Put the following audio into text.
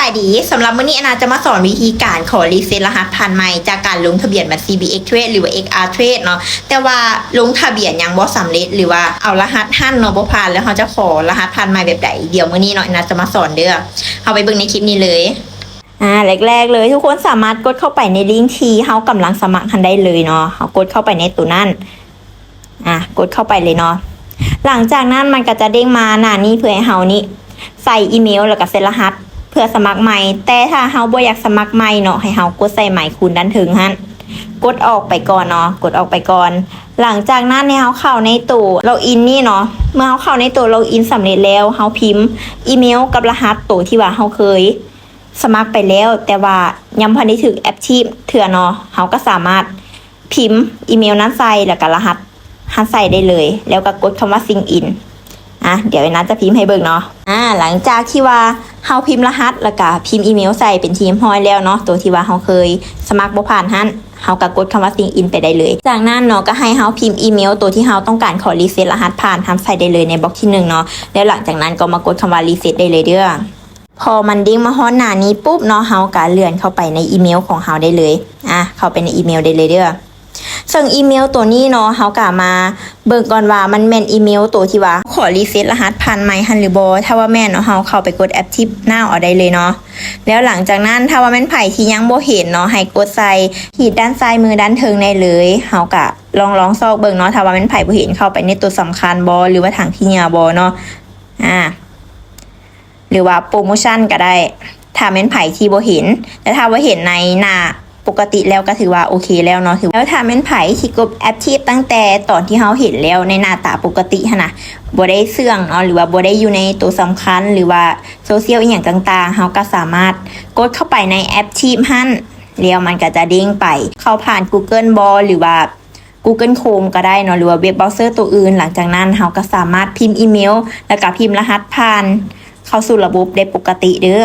ສະບາຍດີ ສຳລັບມື້ນີ້ແອນນາຈະມາສອນວິທີການຂໍຣີເຊັດລະຫັດຜ່ານໃໝ່ ຈາກການລົງທະບຽນບັນຊີ ບີເອັກເທຣດ ຫຼືວ່າ ເອັກອາເທຣດເນາະ ແຕ່ວ່າລົງທະບຽນຍັງບໍ່ສຳເລັດ ຫຼືວ່າເອົາລະຫັດຫັ້ນເນາະບໍ່ຜ່ານ ແລ້ວເຮົາຈະຂໍລະຫັດຜ່ານໃໝ່ແບບໃດ? ດຽວມື້ນີ້ເນາະ ແອນນາຈະມາສອນເດີ້. ເຮົາໄປເບິ່ງໃນຄລິບນີ້ເລີຍ. ອ່າ ແລກໆເລີຍ ທຸກຄົນສາມາດກົດເຂົ້າໄປໃນລິ້ງທີ່ເຮົາກຳລັງສະໝັກຫັ້ນໄດ້ເລີຍເນາະ. ເຮົາກົດເຂົ້າໄປໃນໂຕນັ້ນ ອ່າ ກົດເຂົ້າໄປເລີຍເນາະ. ຫຼັງຈາກນັ້ນມັນກໍຈະເດ້ງມາໜ້ານີ້ເພື່ອໃຫ້ເຮົານີ້ໃສ່ອີເມວ ແລ້ວກໍໃສ່ລະຫັດເພື່ອສະໝັກໃໝ່. ແຕ່ຖ້າເຮົາບໍ່ຢາກສະໝັກໃໝ່ເນາະ ໃຫ້ເຮົາກົດໃສ່ໄມຄູນດ້ານເທິງຫັ້ນ ກົດອອກໄປກ່ອນເນາະ ກົດອອກໄປກ່ອນ. ຫຼັງຈາກນັ້ນໃຫ້ເຮົາເຂົ້າໃນໂຕລັອກອິນນີ້ເນາະ. ເມື່ອເຮົາເຂົ້າໃນໂຕລັອກອິນສຳເລັດແລ້ວ ເຮົາພິມອີເມວກັບລະຫັດໂຕທີ່ວ່າເຮົາເຄີຍ ສະໝັກໄປແລ້ວ ແຕ່ວ່າຍັງບໍ່ທັນໄດ້ຖືກແອັກທີບເທື່ອເນາະ ເຮົາກໍສາມາດພິມອີເມວນັ້ນໃສ່ ແລ້ວກໍລະຫັດຫັ້ນໃສ່ໄດ້ເລີຍ ແລ້ວກໍກົດຄຳວ່າ ຊິງອິນ. ອ່າ ດຽວແອນນາຈະພິມໃຫ້ເບິ່ງເນາະ. ອ່າ ຫຼັງຈາກທີ່ວ່າເຮົາພິມລະຫັດ ແລ້ວກໍພິມອີເມວໃສ່ເປັນທີ່ຮຽບຮ້ອຍແລ້ວເນາະ ໂຕທີ່ວ່າເຮົາເຄີຍສະໝັກບໍ່ຜ່ານຫັ້ນ ເຮົາກໍກົດຄຳວ່າ ຊິງອິນ ໄປໄດ້ເລີຍ. ຈາກນັ້ນເນາະ ກໍໃຫ້ເຮົາພິມອີເມວໂຕທີ່ເຮົາຕ້ອງການຂໍຣີເຊັດລະຫັດຜ່ານຫັ້ນໃສ່ໄດ້ເລີຍໃນບັອກທີໜຶ່ງເນາະ ແລ້ວຫຼັງຈາກນັ້ນກໍມາກົດຄຳວ່າ ຣີເຊັດ ໄດ້ເລີຍເດີ້. ພໍມັນເດ້ງມາຮອດໜ້ານີ້ປຸບເນາະ ເຮົາກະເລື່ອນເຂົ້າໄປໃນອີເມວຂອງເຮົາໄດ້ເລີຍ. ອ່າ ເຂົ້າໄປໃນອີເມວໄດ້ເລີຍເດີ້. ເຊິ່ງອີເມວໂຕນີ້ເນາະ ເຮົາກະມາເບິ່ງກ່ອນວ່າມັນແມ່ນອີເມວໂຕທີ່ວ່າຂໍຣີເຊັດລະຫັດຜ່ານໃໝ່ຫັ້ນຫຼືບໍ່. ຖ້າວ່າແມ່ນເນາະ ເຮົາເຂົ້າໄປກົດ ແອັກທີບນາວ ເອົາໄດ້ເລີຍເນາະ. ແລ້ວຫຼັງຈາກນັ້ນ ຖ້າວ່າແມ່ນໃຜທີ່ຍັງບໍ່ເຫັນເນາະ ໃຫ້ກົດໃສ່ຂີດດ້ານຊ້າຍມືດ້ານເທິງໄດ້ເລີຍ. ເຮົາກະລອງ ລອງຊອກເບິ່ງເນາະ ຖ້າວ່າແມ່ນໃຜບໍ່ເຫັນ ເຂົ້າໄປໃນໂຕສຳຄັນບໍ ຫຼືວ່າຖັງຂີ້ເຫຍື້ອບໍເນາະ ອ່າ ຫຼືວ່າໂປຣໂມຊັນກໍໄດ້ ຖ້າແມ່ນໃຜທີ່ບໍ່ເຫັນ. ແຕ່ຖ້າວ່າເຫັນໃນໜ້າປົກກະຕິແລ້ວກໍຖືວ່າໂອເຄແລ້ວເນາະ. ແລ້ວຖ້າແມ່ນໃຜທີ່ກົດແອັກທີບຕັ້ງແຕ່ຕອນທີ່ເຮົາເຫັນແລ້ວໃນໜ້າຕາປົກກະຕິຫັ້ນນະ ບໍ່ໄດ້ເຊື່ອງເນາະ ຫຼືວ່າບໍ່ໄດ້ຢູ່ໃນໂຕສຳຄັນ ຫຼືວ່າໂຊຊຽວອີ່ຫຍັງຕ່າງໆ ເຮົາກໍສາມາດກົດເຂົ້າໄປໃນແອັກທີບຫັ້ນ ແລ້ວມັນກໍຈະເດ້ງໄປ ເຂົ້າຜ່ານກູເກີນບໍ ຫຼືວ່າ ກູເກີນໂຄຣມກໍໄດ້ເນາະ ຫຼືວ່າເວັບເບົາເຊີໂຕອື່ນ. ຫຼັງຈາກນັ້ນເຮົາກໍສາມາດພິມອີເມວ ແລ້ວກໍພິມລະຫັດຜ່ານເຂົ້າສູ່ລະບົບໄດ້ປົກກະຕິເດີ້.